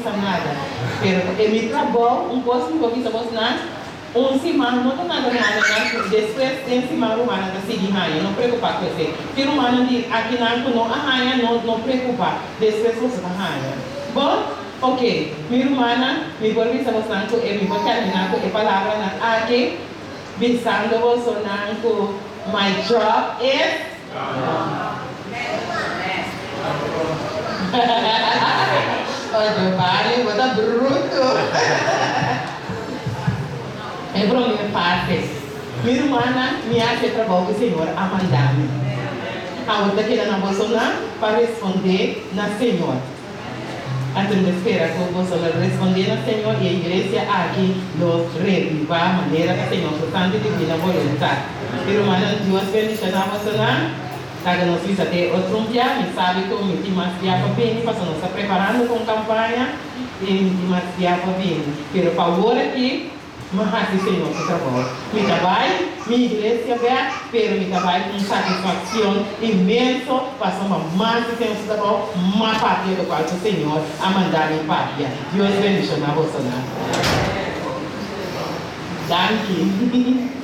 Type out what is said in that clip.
bisa nada. Pero e mi trabou, un kos mi por bisa bosnan, un siman no ta nada rumannan ku despues den siman rumannan ta sigui haña, no preokupá ku esei. Tin rumannan di akinan ku no a haña, no no preokupá, despues boso ta haña. Bon? Ok, mi rumannan, mi por bisa bosnan ku e mi por terminá ku e palabranan aki, bisando bosonan ku my job is. Oh Giovanni, bo ta bruto. E prome parte, Mi rumannan, mi a hasi e trabou ku Señor a manda mi. Awor ta keda na bosonan pa respondé na Señor. Anto mi ta spera ku boso lo respondé na Señor i e iglesia aki lo revivá manera ta Señor su santa i divina boluntat. Mi rumannan, Dios bendishoná bosonan. Laga nos bisa te otro un bia. Mi sabi ku mi tin mas bia pa bini pasobra nos ta preparando pa un kampaña i mi tin mas bia pa bini. Pero pa awor aki. Mi a hasi Señor su trabou. Mi ta bai mi iglesia bek, pero mi ta bai ku un satisfakshon inmenso pasobra mas di Señor su trabou, m'a papia lokual ku Señor a manda mi papia. Dios bendishoná bosonan. Danki.